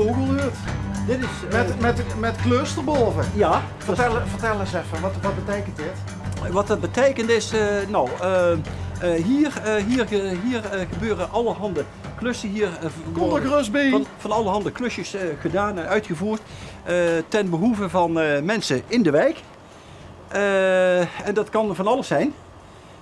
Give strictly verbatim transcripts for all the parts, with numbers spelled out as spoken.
Vogelhut. Dit is, eh, met, met, met klusse d'rbove. Ja, vertel, vertel ens effe, wat, wat beteikent dit? Wat dat beteikent is, eh, nou, eh, eh, hier, eh, hier, ge- hier eh, gebeuren allerhande klussen. Hier eh, worden van, van allerhande klusjes eh, gedaan en uitgevoerd eh, ten behoeve van eh, mensen in de wijk. Eh, en dat kan van alles zijn.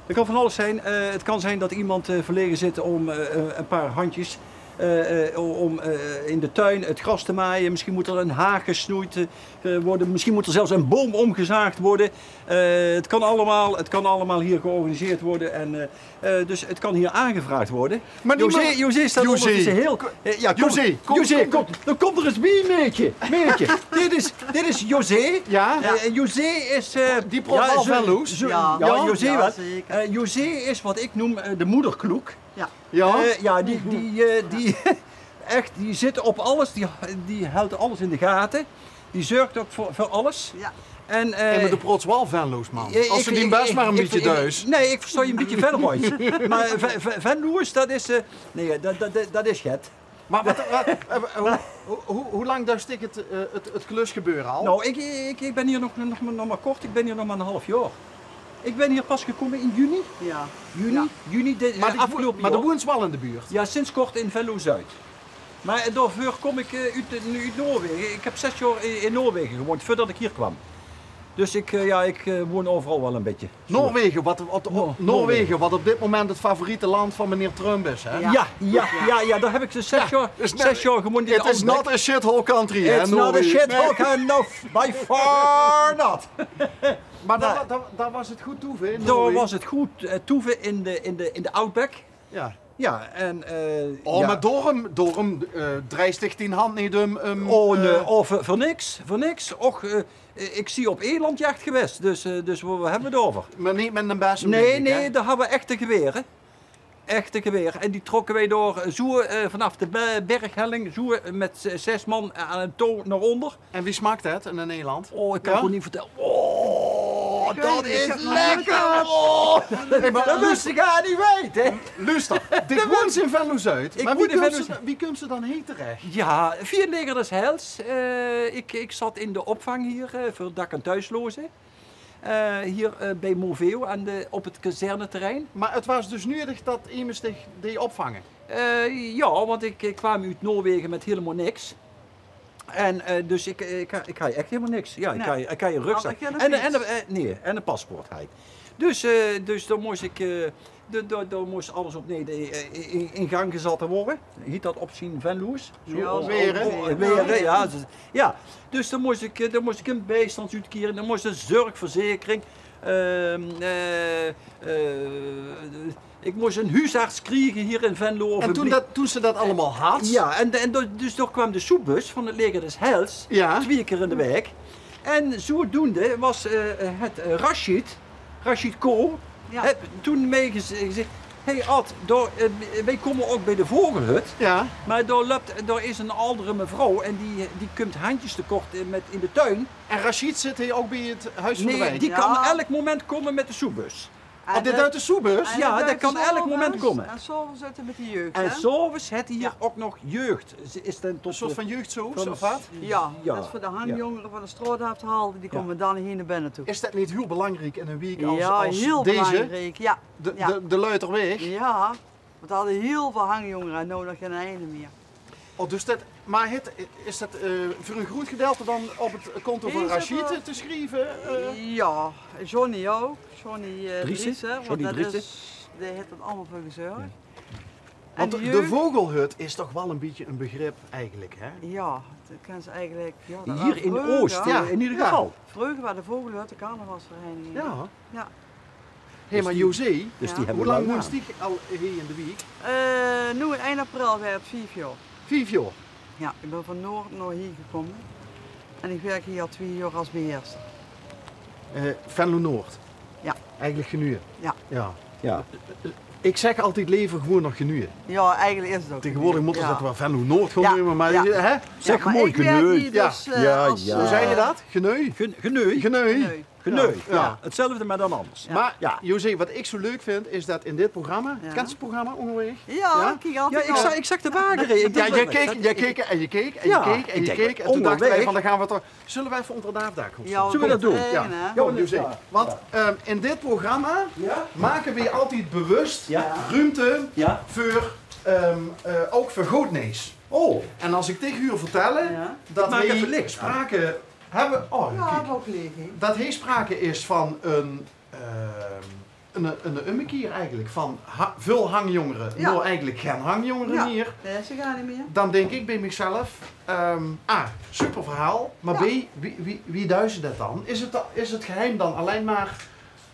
Dat kan van alles zijn. Eh, het kan zijn dat iemand eh, verlegen zit om eh, eh, een paar handjes eh, eh, om eh, in de tuin het gras te maaien. Misschien moet er een haag gesnoeid eh, worden. Misschien moet er zelfs een boom omgezaagd worden. Eh, het kan allemaal, het kan allemaal hier georganiseerd worden. En, eh, eh, dus het kan hier aangevraagd worden. Maar die José, man- José staat José. Ondertussen heel... eh, ja, kom, José, kom, José, kom, kom. Dan kom er eens bij, meidje. Meidje, dit is, dit is José. Ja? Eh, José is... eh, die probeert ja, wel zo- Venloos. Zo- Ja. Ja, ja, José ja, wel. Zeker. Eh, José is wat ik noem eh, de moederkloek. Ja. Ja? Eh, ja, die, die, eh, die, echt, die zit op alles, die, die houdt alles in de gaten. Die zorgt ook voor, voor alles. Ja. En, eh, en met de prots wel Venloos, man. Eh, als ik- ze die ik- best ik- maar een ik- beetje ik- duis. Nee, ik versta je een beetje verder uit. Maar Ve- Ve- Venloos, dat is... eh, nee, dat, dat, dat, dat is het. Maar wat, wat, eh, hoe, hoe, hoe, hoe lang duist ik het, eh, het, het klusgebeuren al? Nou, ik, ik, ik ben hier nog, nog, nog maar kort. Ik ben hier nog maar een half jaar. Ik ben hier pas gekomen in juni. Ja. Juni, ja. Juni de, maar eh, die wo- afgelopen maar de jaar. Woens wel in de buurt? Ja, sinds kort in Venlo-Zuid. Maar eh, daarvoor kom ik eh, uit, uit Noorwegen. Ik heb zes jaar in, in Noorwegen gewoond voordat ik hier kwam. Dus ik, eh, ja, ik eh, woon overal wel een beetje. Noorwegen, wat, wat, Noor- Noorwegen, wat op dit moment het favoriete land van meneer Trump is, hè? Ja, ja, ja, ja, daar heb ik dus zes jaar, dus net- zes jaar gewoond. It is not a shithole country, hè, Noorwegen. It's not a shithole country, no, by far not. Maar daar, daar, daar was het goed toeven in Noorwegen? Daar was het goed eh, toeven in de, in de, in de Outback. Ja. Ja, en... eh, oh, ja. Maar daarom, daarom eh, dreist dich dien hand niet um, um... Oh, nee, eh, oh, voor, voor niks, voor niks. Och, eh, ik zie op elandjacht geweest, dus, eh, dus waar, waar hebben we het over? Maar niet met een bessem, nee, denk ik, nee, hè? Daar hadden we echte geweren. Echte geweren. En die trokken wij door, eh, zo eh, vanaf de be- berghelling, zo eh, met z- zes man aan een touw naar onder. En wie smaakt het in een eland? Oh, ik kan het gewoon niet vertellen. Oh, dat is lekker. Oh, dat wist ik aan niet weten. Luister, dit woont in Venlo-Zuid. Maar wie kump ze dan hier terecht? Ja, via Leger des Heils. Eh, ik, ik zat in de opvang hier eh, voor dak- en thuislozen. Eh, hier eh, bij Moveo aan de, op het kazerneterrein. Maar het was dus nodig dat iemand zich deed opvangen? Eh, ja, want ik, ik kwam uit Noorwegen met helemaal niks. En eh, dus ik, ik, ik had echt helemaal niks. Ja, ik, had, ik had een rugzak. En, en, eh, nee, en een paspoort had ik. Dus, eh, dus dan moest ik, eh, de, de, dan moest alles opnieuw eh, in, in gang gezet worden. Heet dat op zien Venloos? Zo, ja, op- weer, op- hè? Op- weer, hè? Ja, dus, ja. Dus dan moest ik, eh, dan moest ik een bijstandsuitkering, dan moest een zorgverzekering. Ehm, eh, eh, ik moest een huisarts krijgen hier in Venlo. En toen, dat, toen ze dat allemaal had? Ja, en, en dat- dus toch kwam de soepbus van het Leger des Heils, ja, twee keer in de week. En zodoende was eh, het eh, Rashid, Rashid Ko, ja, heb toen mij gez- gezegd: hey Ad, daar, eh, wij komen ook bij de vogelhut. Ja. Maar daar, loopt, daar is een oudere mevrouw en die, die komt handjes tekort eh, met in de tuin. En Rashid zit hier ook bij het Huis van de Wijk? Nee, die kan elk moment komen met de soepbus. Oh, dit duit de soepbus? Ja, dat kan elk moment komen. En 's aoves zit hij met de jeugd, hè? En 's aoves heeft hij hier ook nog jeugd. Ze is dan tot een soort van jeugdsoos, of wat? Ja, dat is voor de hangjongeren van de straot af te halen. Die komen dan hier naar binnen toe. Is dat niet heel belangrijk in een wijk als, als deze? Ja, heel belangrijk, ja. De, de, de Luiterweg? Ja. Want we hadden heel veel hangjongeren en nou nog geen ene meer. Oh, dus dat, maar het, is dat eh, voor een groot gedeelte dan op het konto van Rashid te, te schrijven? Eh? Ja, Johnny ook. Johnny eh, Driessen, want Johnny dat Driessen is, die heeft het allemaal voor gezorgd. Ja. En want de, de jeugd- vogelhut is toch wel een beetje een begrip eigenlijk, hè? Ja, dat kan ze eigenlijk. Ja, dat hier in Oost, ja, in ieder geval. Vroeger waren de vogelhutten carnavalsverenigingen. Ja. Ja. Hé, maar José, dus die hebben hoe lang woont dich al hier in de wijk? Eh, nu in één april werd het vijf jaar. Vijf jaar? Ja, ik ben van Noord naar hier gekomen. En ik werk hier al twee jaar als beheerster. Eh, Venlo Noord? Ja. Eigenlijk Genueë? Ja. Ja. Ja. Ik zeg altijd liever gewoon nog Genueë. Ja, eigenlijk is het ook. Tegenwoordig moeten ze dat wel Venlo Noord gaan noemen, maar hè? Zeg gewoon Genueë. Ja, maar ik werk hier dus eh, als... Hoe zei je dat? Genueë? Gen- Genueë. Genueë. Genueë. Geneu. Ja. Hetzelfde, maar dan anders. Ja. Maar, José, wat ik zo leuk vind, is dat in dit programma, kent je het programma Onderweg? Ja, ik kiek altijd. Ja, ik zag, ik zag de wagen rijden. Ja, je keek, je keek en je keek en je keek en je keek. En toen dachten wij van, dan gaan we toch, zullen we even onder de afdaak gaan staan? Zullen we dat doen? Ja, José. Want ehm, in dit programma maken we altijd bewust ruimte voor, ehm, eh, ook voor goodnees. Oh. En als ik tegen u vertellen dat hij sprake hebben, oh, ja, kijk, dat hij sprake is van een, ehm, een, een ummekeer eigenlijk. Van ha- veel hangjongeren, nou eigenlijk geen hangjongeren meer. Nee, ze gaan niet meer. Dan denk ik bij mezelf, ehm, A, super verhaal, maar B, wie, wie, wie duiden ze dat dan? Is het, da- is het geheim dan alleen maar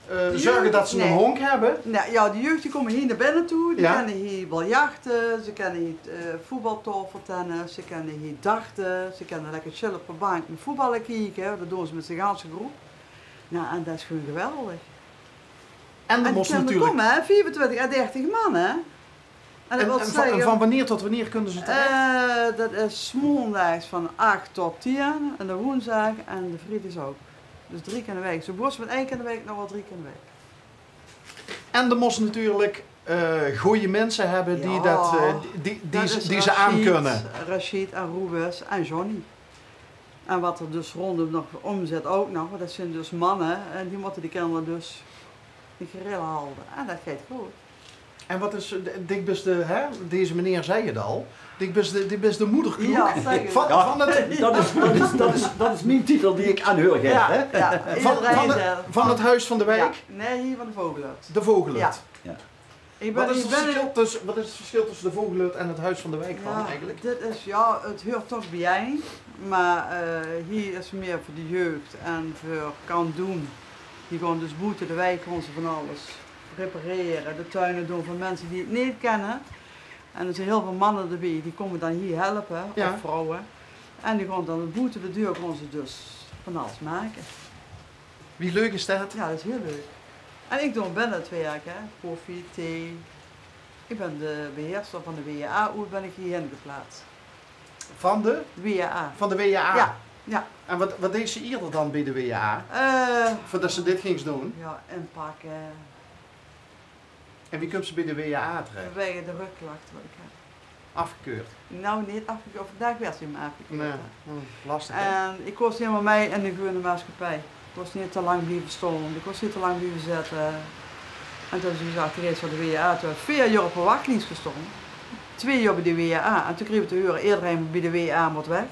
eh, zorgen dat ze een honk hebben? Nou, ja, de jeugd die komen hier naar binnen toe. Die kunnen hier biljarten, ze kunnen hier eh, voetbaltafeltennis, ze kunnen hier darten, ze kunnen lekker chillen op de bank met voetballen kijken. Dat doen ze met z'n ganse groep. Nou, en dat is gewoon geweldig. En de En die mos kunnen natuurlijk komen, hè? Vijfentwintig à dertig man, hè? En, en van, en van wanneer tot wanneer kunnen ze terecht? Eh, dat is 's maondaags van acht tot tien en de woensdaag en de vriedigs ook. Dus drie keer in de week. Ze worstelen met één keer in de week, nog wel drie keer in de week. En er mos natuurlijk eh goeie mensen hebben die, dat, eh, die, die, die ze aan kunnen. Rashid en Roebes en Johnny. En wat er dus rondom nog omzet ook nog, want dat zijn dus mannen en die moeten die kinderen dus in gereel houden. En dat gaat goed. En wat is, eh, dik bis de, hè, deze meneer zei het al, dik bis de, dik bis de moederkloek van, van het... Dat is, dat, is, dat, is, dat is mijn titel die ik aanheur, hè? Van, van, de, van het Huis van de Wijk? Nee, hier van de Vogelhut. De Vogelhut. Ja. Wat is, het verschil tussen, wat is het verschil tussen de Vogelhut en het Huis van de Wijk dan eigenlijk? Dit is, ja, het huurt toch bijeen, maar eh, hier is meer voor de jeugd en voor kan doen. Die gaan dus boete de wijk gaan ze van alles repareren, de tuinen doen van mensen die het niet kennen. En er zijn heel veel mannen erbij, die komen dan hier helpen, of vrouwen. En die gaan dan boete de deur gaan ze dus van alles maken. Wie leuk is dat? Ja, dat is heel leuk. En ik doe binnen het werk, hè. Koffie, thee. Ik ben de beheerster van de W A O, ben ik hierheen geplaatst. Van de? W A A. Van de W A A? Ja, ja. En wat, wat deed ze eerder dan bij de W A A? Eh, Voordat ze dit ging doen? Ja, inpakken. En wie komt ze bij de W A A terecht? Vanwege de rugklachten wat ik heb. Afgekeurd? Nou, niet afgekeurd. Vandaag werd ze hem afgekeurd. Nee. Hm, lastig, hè? En ik koos helemaal mee in de groene maatschappij. Ik koos niet te lang blijven staan. Ik koos niet te lang blijven zitten. En toen is ze gezegd, die is voor de W A A. Toen heb ik vier jaar op de wachtlijst gestaan. Twee jaar bij de W A A. En toen kreeg ik te horen, iedereen bij de W A A moet weg.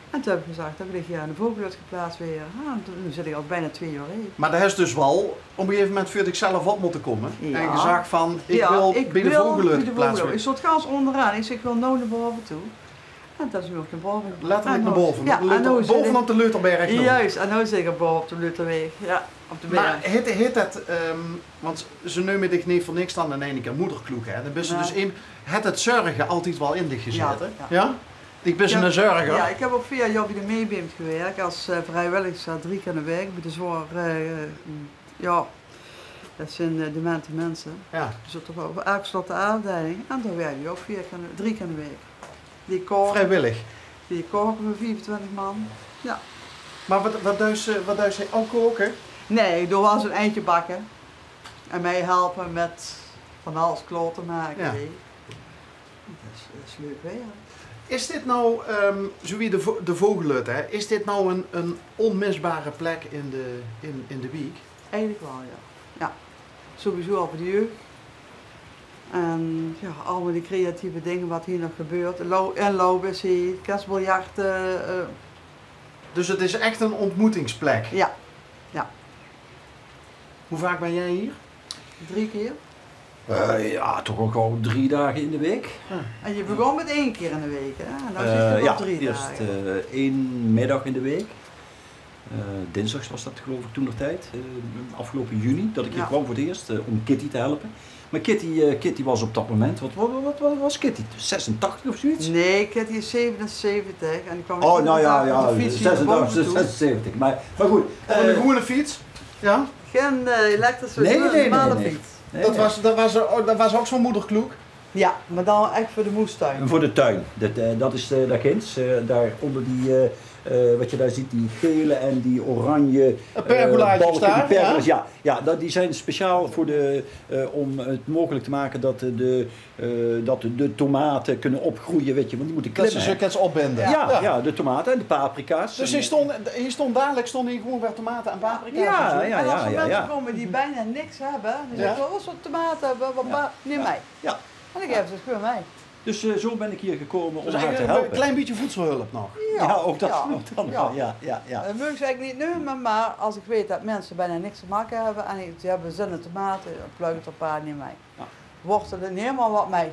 En toen heb ik gezegd, dan wil ik hier aan de Vogelhut geplaatst weer. Ah, en toen, nu zit ik al bijna twee jaar hier. Maar daar is dus wel op een gegeven moment voor zichzelf op moeten komen. Ja. En gezegd van, ik wil bij de Vogelhut geplaatst worden. Ik stond gans onderaan. Ik zei, ik wil nou naar boven toe. En dat is nu ook naar boven gebracht. Letterlijk naar boven. Ja, en nou zit ik bovenop de Leuterberg. Juist, en nou zit ik boven op de Leuterweg. Ja, op de berg. Maar het, het dat, ehm, want ze nemen dich niet voor niks dan in één keer moederkloek, hè? Dan ben je dus in, het, het zorgen altijd wel in dich gezeten. Ja, ja. Ja? Ik ben zo'n zorger. Ja, ik heb ook vier jaar bij de Meebeemd gewerkt als eh, vrijwilligster, drie keer in de week, bij de zorg. Eh, ja, dat zijn eh, demente mensen. Ja. Die zitten op elke slot de afdeling en daar werk ik ook vier keer, drie keer in de week. Decor. Vrijwillig? Decor voor vijfentwintig man. Ja. Maar wat, wat duist ze, wat duist ze ook koken? Nee, ik doe wel eens een eindje bakken. En mij helpen met van alles klaar te maken. Ja. Dat is, dat is leuk werk. Is dit nou, ehm, zo wie de, vo- de Vogelhut, hè, is dit nou een, een onmisbare plek in de, in, in de wiek? Eigenlijk wel, ja. Ja. Sowieso al voor de jeugd. En ja, allemaal die creatieve dingen wat hier nog gebeurt. Lau en Laubis hier, kerstbiljarten. Eh. Dus het is echt een ontmoetingsplek? Ja, ja. Hoe vaak ben jij hier? Drie keer. Eh, ja, toch ook wel drie dagen in de week. En je begon met één keer in de week, hè? En dan zit je op drie dagen. Ja, eerst eh, één middag in de week. Eh, dinsdags was dat, geloof ik, toen der tijd. Eh, afgelopen juni, dat ik hier kwam voor het eerst eh, om Kitty te helpen. Maar Kitty, eh, Kitty was op dat moment, wat, wat, wat, wat was Kitty? Zesentachtig of zoiets? Nee, Kitty is zevenenzeventig en die kwam op de fiets hier naar boven toe. Oh, nou ja, ja, zesentachtig, zesenzeventig. Maar, maar goed. Op een gewone fiets? Ja? Geen eh, elektrische, nee, nee, nee, normale fiets. Nee, dat, nee. Was, dat, was, dat was ook zo'n moederkloek? Ja, maar dan echt voor de moestuin. Voor de tuin. Dat, eh, dat is eh, daar ginds, eh, daar onder die, eh, Eh, wat je daar ziet, die gele en die oranje, eh, balken, die pergola's, ja, ja, dat, die zijn speciaal voor de, eh, om het mogelijk te maken dat de, eh, dat de tomaten kunnen opgroeien, weet je, want die moeten klimmen, hè. Dat ze ze kunnen opbinden. Ja, ja, de tomaten en de paprika's. Dus hier stond, hier stond dadelijk stond hier gewoon weer tomaten en paprika's en zo. Ja, ja, ja, ja. En als er mensen komen die bijna niks hebben, dan zeggen ze: "Oh, wat voor tomaten hebben we?" "Wat pa-, neem mee." Ja. En dan geven ze het gewoon mee. Dus, eh, zo ben ik hier gekomen om haar te helpen. Dus eigenlijk een klein beetje voedselhulp nog. Ja, ook dat nog dan wel. Ja, ja, ja. Dat mogen ze eigenlijk niet nemen, maar als ik weet dat mensen bijna niks te maken hebben en ze hebben zin in tomaten, dan pluk ik er een paar, neem mee. Ja. Wortelen, neem maar wat mee.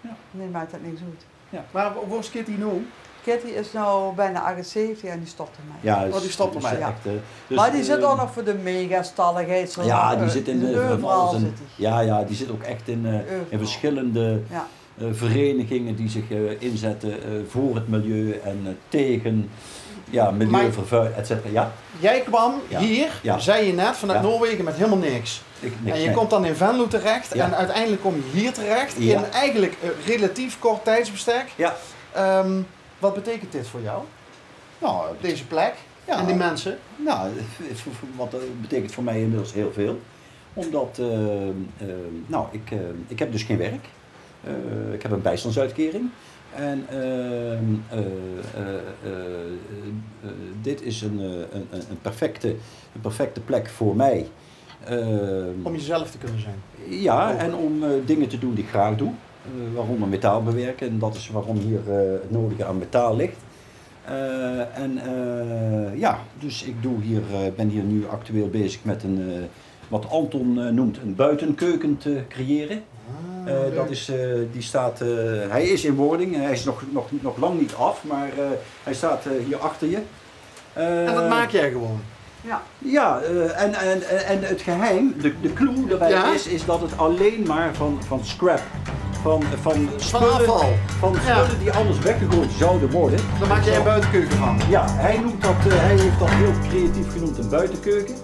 Ja. Nee, maakt dat niks uit. Ja. Maar wo-, wo is Kitty nou? Kitty is nou bijna achtenzeventig en die stopt ermee. Ja, oh, die stopt ermee. Ja. Echt, eh, dus, maar die zit, eh, ook nog voor de megastalligheid, zo, ja, die, eh, zit in de, van overal alles in. Zit die. Ja, ja, die zit ook echt in, eh, in verschillende, ja, eh, verenigingen die zich, eh, inzetten, eh, voor het milieu en, eh, tegen, ja, milieuvervuiling, et cetera. Ja. Jij kwam hier, zei je net, vanuit Noorwegen met helemaal niks. Ik, niks, nee. En je komt dan in Venlo terecht en uiteindelijk kom je hier terecht in eigenlijk een relatief kort tijdsbestek. Ja. Ehm, wat betekent dit voor jou? Nou, deze plek en die mensen? Nou, v-, v-, wat, eh, betekent voor mij inmiddels heel veel. Omdat, eh, eh, nou, ik, eh, ik heb dus geen werk. Eh, ik heb een bijstandsuitkering. En, ehm, eh, eh, eh, eh, dit is een, eh, een, een, een perfecte, een perfecte plek voor mij. Ehm, om jezelf te kunnen zijn. Ja, en om, eh, dingen te doen die ik graag doe. Eh, waaronder metaal bewerken. En dat is waarom hier, eh, het nodige aan metaal ligt. Eh, en, eh, ja, dus ik doe hier, eh, ben hier nu actueel bezig met een, eh, wat Anton, eh, noemt, een buitenkeuken te creëren. Ah, leuk. Eh, dat is, eh, die staat, eh, hij is in wording, hij is nog, nog, nog lang niet af, maar, eh, hij staat, eh, hier achter je. Eh, en dat maak jij gewoon? Ja. Ja, eh, en, en, en, en het geheim, de, de clue daarbij is, is dat het alleen maar van, van scrap, van, van spullen, afval, van spullen die anders weggegooid zouden worden. Daar maak jij een buitenkeuken van? Ja, hij noemt dat, eh, hij heeft dat heel creatief genoemd, een buitenkeuken.